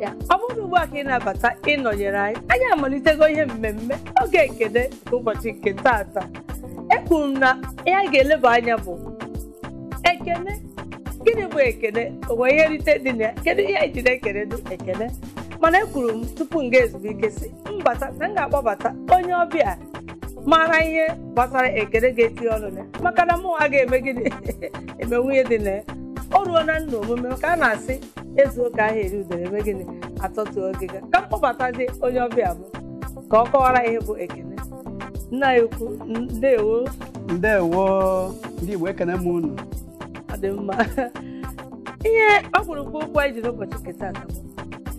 Ya ọ bụrụ ugbu a ka ị na-abata ịnọnyere anyị, anyị amalitego ihe mmemme oge ekene nke ụbọchị nke taata. Ekwuru m na ihe anyị ga-eleba anya bụ ekene. Gịnị bụ ekene? O nwere ihe nrite dị na ya? Kedu ihe anyị ji na-ekene dị ekene? Mana ekwuru m tupu m gaa ezumike si mbata na m ga-akpọbata onye ọbịa mara ihe gbasara ekene ga-etinye ọnụ na ya, maka na mụ a ga-eme gịnị eme nwunye dị na ya. O ruo na nna omume maka a na-asị ezu ụka ahụ eri udere eme gịnị atọtuo ogịga. Ka m kpọbatazie onye ọbịa m ka ọ kọwara ihe bụ ekene. Nna ya ukwu, ndewo. Ndewo ndị Igbo, ekene m unu. Ọ dị mma. Ihe ọkpụrụkpụ okwu anyị ji n'ụbọchị nke taata bụ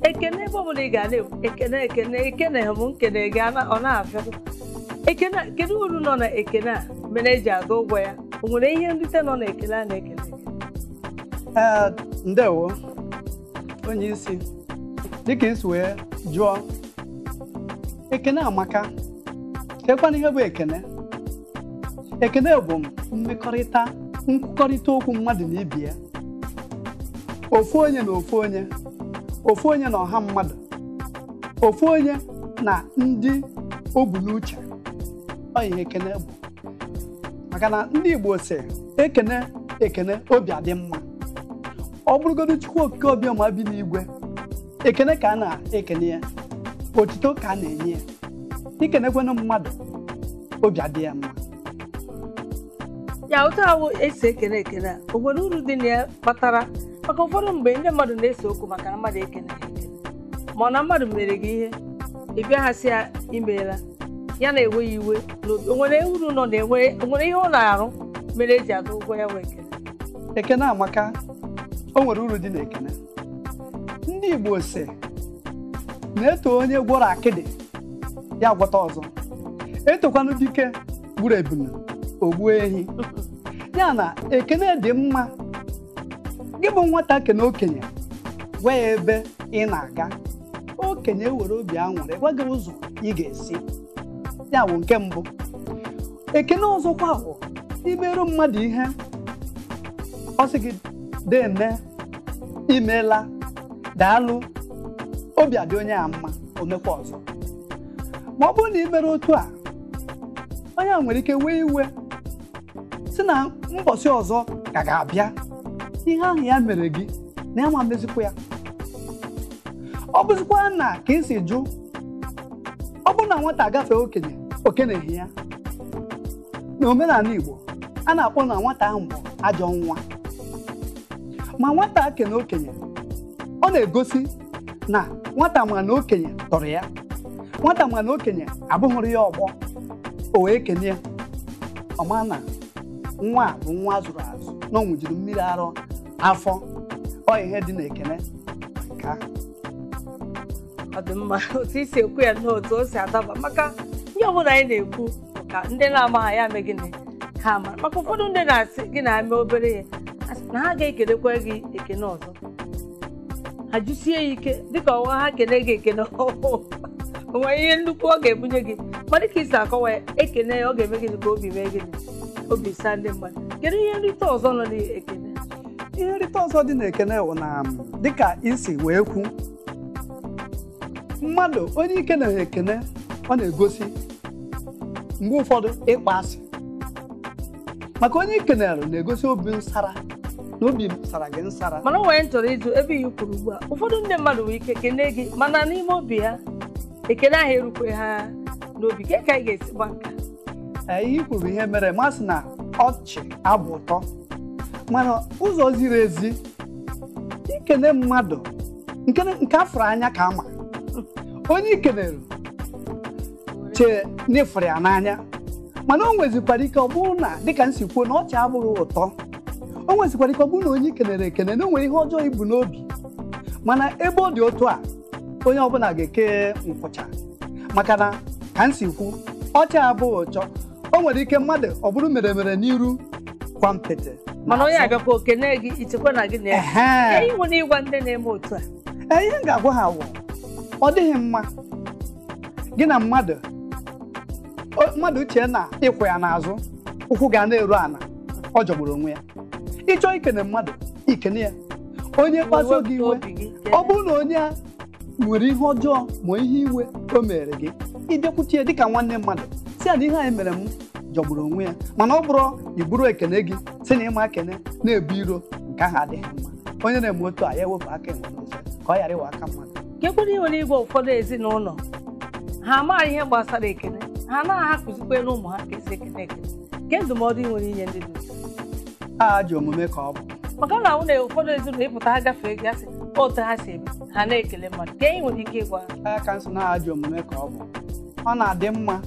ekene. Ebe ọbụla ị ga na-ekwu ekene ekene ekene bụ nkene gị ọ na-afịa ekene. Kedu uru nọ na ekene a mere eji aga ụgwọ ya? O nwere ihe nrite nọ na ekele a na-ekele ekele? Ee, ndewo onye isi. Dịka isi wee jụọ, ekene amaka. Kekwana ihe bụ ekene? Ekene bụ mmekọrịta, nkwukọrịta okwu mmadụ na ibe ya, ofu onye na ofu onye, ofu onye na ọha mmadụ, ofu onye na ndị o bu n'uche. Ọ ihe ekene bụ. Maka na ndị Igbo sị ekene ekene obi adị mma. Ọ bụrụgodu Chukwu okike obiọma bi n'igwe, ekene ka a na-ekene ya, otito ka a na-enye ya. Ikenekwenụ mmadụ, obi adị ya mma. Ya otu ahụ esi ekene ekene a, o nwere uru dị na ya kpatara maka ụfọdụ mgbe ndị mmadụ na-ese okwu maka na mmadụ ekene ha ekene, ma ọ na mmadụ mere gị ihe ị bịa ha sị ya imeela, ya na-ewe ya iwe n'obi. O nwere uru nọ na enwe? O nwere ihe ọ na-arụ mere eji aga ụgwọ ya wee ekene? Ekene amaka. O nwere uru dị n'ekene. Ndị Igbo sị na-eto onye gwọrọ akịdị ya gwọta ọzọ, etokwanụ dike gburu ebunu ogbuo ehi. Ya na ekene dị mma. Gị bụ nwata kene okenye, gwa ya ebe ị na-aga, okenye were obi aṅụrị gwa gị ụzọ ị ga-esi. Ya bụ nke mbụ. Ekene ọzọkwa bụ imerụ mmadụ ihe, ọ sị gị deme, imeela, daalụ, obi adị onye a mma, o mekwa ọzọ. Ma ọ bụrụ na ị mere otu a, onye a nwere ike wee iwe si na mbọsị ọzọ ka ga-abịa, ihe ahụ ya mere gị na ya ma mezikwa ya. Ọ bụzikwa na ka esi jụ, ọ bụrụ na nwata agafee okenye, okeneghị ya, na omenala Igbo a na-akpọ na nwata ahụ bụ ajọ nwa. Ma nwata kene okenye, ọ na-egosi na nwata ma na okenye tọrọ ya, nwata ma na okenye abụghịrị ya ọgbọ, o wee kene ya. Ọ ma na nwa a bụ nwa azụrụ azụ na ọ nwụjiri mmiri arọ afọ. Ọ ihe dị n'ekene nke ahụ. Ọ dị mma otu isi ekwu ya na otu o si adaba, maka ihe ọbụla anyị na-ekwu ka ndị na-amaghị ya mee gịnị ha mara. Maka ụfọdụ ndị na-asị gị na ame obere ihe, na ha ga-ekelekwa gị ekene ọzọ, ha jụsie ya ike dịka ọnwa ha kene gị ekene onwe ihe nnukwu ọ ga-ebunye gị. Ma dịka isi akọwa ya, ekene ya ọ ga-eme gịnị ka obi mee gịnị, obi saa ndị mmadụ. Kedu ihe nrite ọzọ nọ n'ekene? Ihe nrite ọzọ dị n'ekene bụ na dịka isi wee kwu, mmadụ onye ike na ekene, ọ na-egosi mgbe ụfọdụ ịkpọ asị. Maka onye ikenere na-egosi obi nsara, na obi sara gị nsara. Mana o nwere m chọrọ ịjụ ebe ihe kwuru ugbu a. Ụfọdụ ndị mmadụ nwere ike kene gị, mana n'ime obi ha ekene ahụ erukwe ha n'obi. Ke ka anyị ga-esi gba nka? Ihe kwuru ihe mere masị na ọchị abụ ụtọ, mana ụzọ ziri ezi ikene mmadụ nke afụrụ anya ka ama. Onye ikenere chee n'ịfụrụ ya n'anya, mana o nwezikwara ike ọ bụrụ na dịka m si kwuo na ọchị abụghị ụtọ, o nwezikwara ike ọ bụrụ na onye ikenere ekene na o nwere ihe ọjọọ ibu n'obi. Mana ebe ọ dị otu a, onye ọbụla ga-eke nkwụcha, maka na ka m si kwu, ọchị abụghị ụtọ. O nwere ike mmadụ ọ bụrụ mere mere n'iru kwa mpete, mana onye abịakwa okene gị, ichekwa na gị na ya ịnwụ n'ịgwa ndị na-eme otu a. Ihe m ga-agwa ha bụ ọ dịghị mma gị na mmadụ chee na ịkwụ ya n'azụ, ụkwụ ga na-eru ana, ọ jọgburu onwe ya. Ịchọọ ikene mmadụ, ikene ya. Onye kpasuo gị iwe, ọ bụrụ na onye nwere ihe ọjọọ ma ihe iwe o mere gị, ịbịakwute ya dịka nwanne mmadụ, si ya na ihe anyị mere m jọgburu onwe ya, mana ọ bụrụ iburu ekene gị si na ịma ekene na-ebu iro, nke ahụ adịghị mma. Onye na-eme otu a ya ewepụ aka enwe n'ofe ka ọ ghara ịwa aka mmadụ. Kekwere iwere igwe ụfọdụ ezinụlọ ha amaghị ihe gbasara ekene, ha anaghị akụzikwere ụmụ ha ka esi ekene ekene. Ke ndụmọdụ ị nwere inye ndị dị a ajọ omume ka ọ bụ? Maka na ahụ na ụfọdụ ezinụlọ ịpụta ha gafee gị asị otu ha si eme, ha na-ekele mmadụ. Ka ị nwere ike ịgwa ha? Aka nsọ na ajọ omume ka ọ bụ. Ọ na-adị mma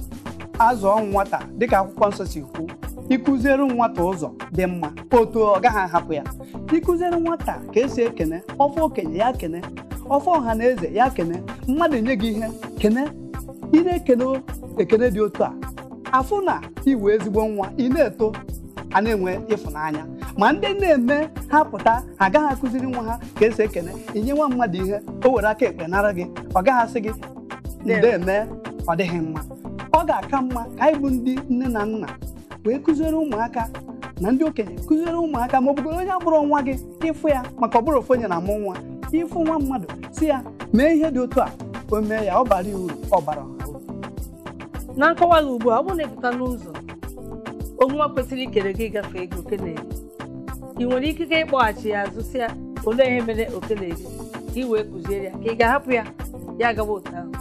azụọ nwata dịka akwụkwọ nsọ si kwu, ịkụziere nwata ụzọ dị mma otu ọ gaghị ahapụ ya. Ịkụziere nwata ka esi ekene, ọfọ okenye ya kene, ọfọ ọha na eze ya kene, mmadụ nye gị ihe kene. Ị na-ekene ekene dị otu a, afụ na iwe ezigbo nwa, ị na-eto a na-enwe ịfụnanya. Ma ndị na-eme ha pụta ha agaghị akụziri nwa ha ka esi ekene. Inye nwa mmadụ ihe o were aka ekpe nara gị, ọ gaghị asị gị nde eme, ọ dịghị mma. Ọ ga-aka mma ka anyị bụ ndị nne na nna wee kụziere ụmụaka na ndị okenye kụziere ụmụaka, ma ọ bụgoro onye abụrụ nwa gị ịfụ ya, maka ọ bụrụ ofu onye na-amụ nwa, ịfụ nwa mmadụ si ya mee ihe dị otu a, o mee ya, ọ bara ya uru, ọ bara ọha uru. Na nkọwa gị ugbu a, ọ bụrụ na ịpụta n'ụzọ onwa kwesịrị ikele gị gafee gị okele gị, ị nwere ikike ịkpọghachi ya azụ si ya olee ihe mere okele gị, ka ị wee kụziere ya, ka ị ga-ahapụ ya ya agawa otu ahụ?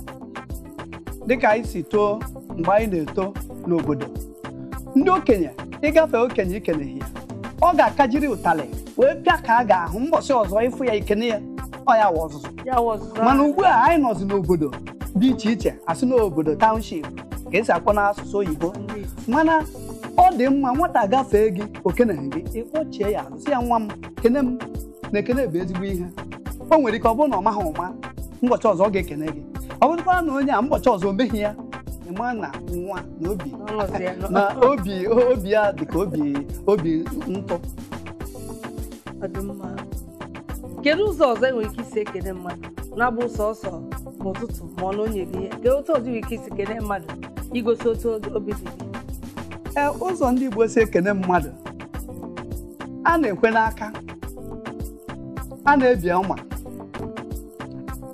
Dịka anyị si too mgbe anyị na-eto n'obodo, ndị okenye ịgafe okenye ikeneghị ya, ọ ga-akajiri ụtalị wee pịa ka a ga-ahụ mbọsị ọzọ ịfụ ya ikene ya, ọ ya wụ ọzụzụ. Ya wụ ọzụzụ. Mana ugbu a anyị nọzi n'obodo dị iche iche, asị n'obodo township ka esi akpọ n'asụsụ oyibo, mana ọ dị mma nwata gafee gị okeneghị gị, ịkpọchie ya azụ si ya nwa m kene m, na ekene bụ ezigbo ihe. O nwere ike ọ bụrụ na ọ maghị ụma, mbọchị ọzọ ọ ga-ekene gị. Ọ bụrụkwa na onye a mbọchị ọzọ o meghị ya, ịma na nwa na obi na obi obi ya dị ka obi obi ntụ. Ọ dị mma. Kedu ụzọ ọzọ enwere ike isi ekene mmadụ na-abụ sọsọ n'ụtụtụ ma ọ na onye gị ihe? Kedu otu ọzọ nwere ike isi kene mmadụ igosi otu obi dị gị? Ee, ụzọ ndị Igbo si ekene mmadụ, a na-ekwe n'aka, a na-ebi ọma,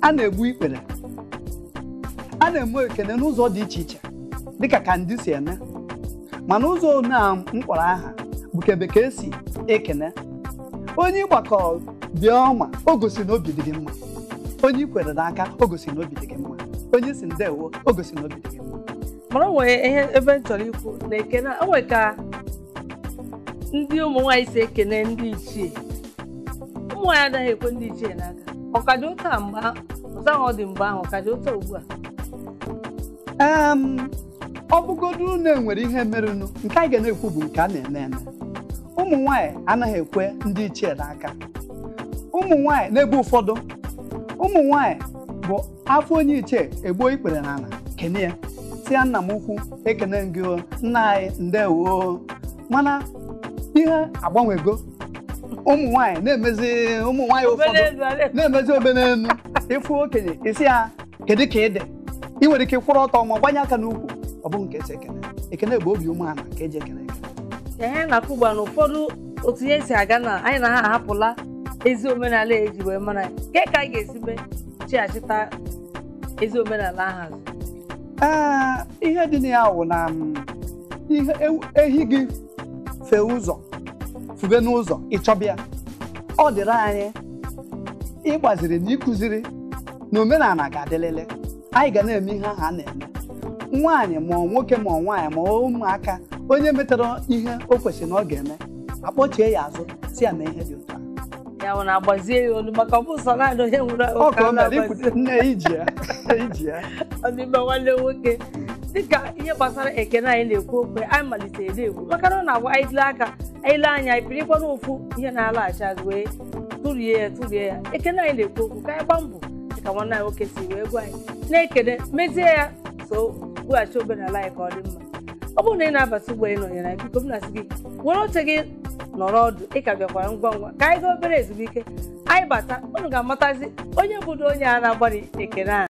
a na-egbu ikpere, a na-eme ekene n'ụzọ dị iche iche dịka ka ndị si eme. Mana ụzọ na mkpọrọ aha bụ kebe ka esi ekene onye ịgbakọ bịa ọma, o gosi na obi dị gị mma. Onye ikwere n'aka, o gosi na obi dị gị mma. Onye si ndewo, o gosi na obi dị gị mma. Mana o nwere ihe ebe m chọrọ ikwu na ekene, o nwere ka ndị ụmụ nwaanyị si ekene ndị ichie. Ụmụ nwaanyị anaghị ekwe ndị ichie n'aka. Ọ ka dị otu a mgbe otu ahụ ọ dị mgbe ahụ, ọ ka dị otu ugbu a? Ọ bụgodu na enwere ihe merenụ, nke anyị ga na-ekwu bụ nke a na-eme eme. Ụmụ nwaanyị anaghị ekwe ndị ichie n'aka. Ụmụ nwaanyị n'ebe ụfọdụ, ụmụ nwaanyị bụ afọ onye ichie egbuo ikpere n'ala kene ya, si ya nna m ukwu ekene gị o, nna anyị ndewo. Mana ihe agbanwego, ụmụ nwaanyị na-emezi, ụmụ nwaanyị ụfọdụ na-emezi obere elu. Ịfụ okenye isi ya kedu ka ị dị, ị nwere ike kwụrụ ọtọ ma gbanye aka n'ukwu. Ọ bụghị nke esi ekene. Ekene bụ obi umeala ka eji ekene ekene. Ihe na-akụ ugbu a na ụfọdụ otu ihe si aga na anyị na ha ahapụla ezi omenala eji wee mara ya. Ke ka anyị ga-esi mee chighachita ezi omenala ahụ azụ? Ee, ihe dị na ya wụ na ihe ehi gị fee ụzọ fube n'ụzọ ịchọbịa, ọ dịrị anyị ịgbaziri na ịkụziri na omenala ga-adịlịlị. Anyị ga na-eme ihe ahụ a na-eme. Nwaanyị ma nwoke ma nwaanyị ma ụmụaka, onye metara ihe o kwesịrị na ọ ga-eme, akpọchie ya azụ si ya mee ihe dị otu a. Ya bụ na agbazie ya olu, maka ọ bụ sọ naanị onye nwere ọ ka o mere ikwute nne iji ya iji ya. Ọ dị mma nwanne nwoke. Dịka ihe gbasara ekene anyị na-ekwu okwu, anyị malitere na-ekwu maka na ọ na-agwa anyị lee aka anyị lee anya anyị pịrịkwa n'ofu ihe na-alaghachi azụ wee tụrie ya tụrie ya. Ekene anyị na-ekwu okwu, ka anyị gbaa mbọ dịka nwanne anyị nwoke si wee gwa anyị na-ekene mezie ya so bughachi omenala anyị ka ọ dị mma. Ọ bụrụ na ị na-abata ugbo ị nọnyere anyị, biko m na-asị gị were oche gị nọrọ ọdụ, ị ka bịakwara ngwa ngwa ka anyị gaa obere ezumike. Anyị bata, unu ga-amatazi onye bụdo onye a na-agbari ekene a.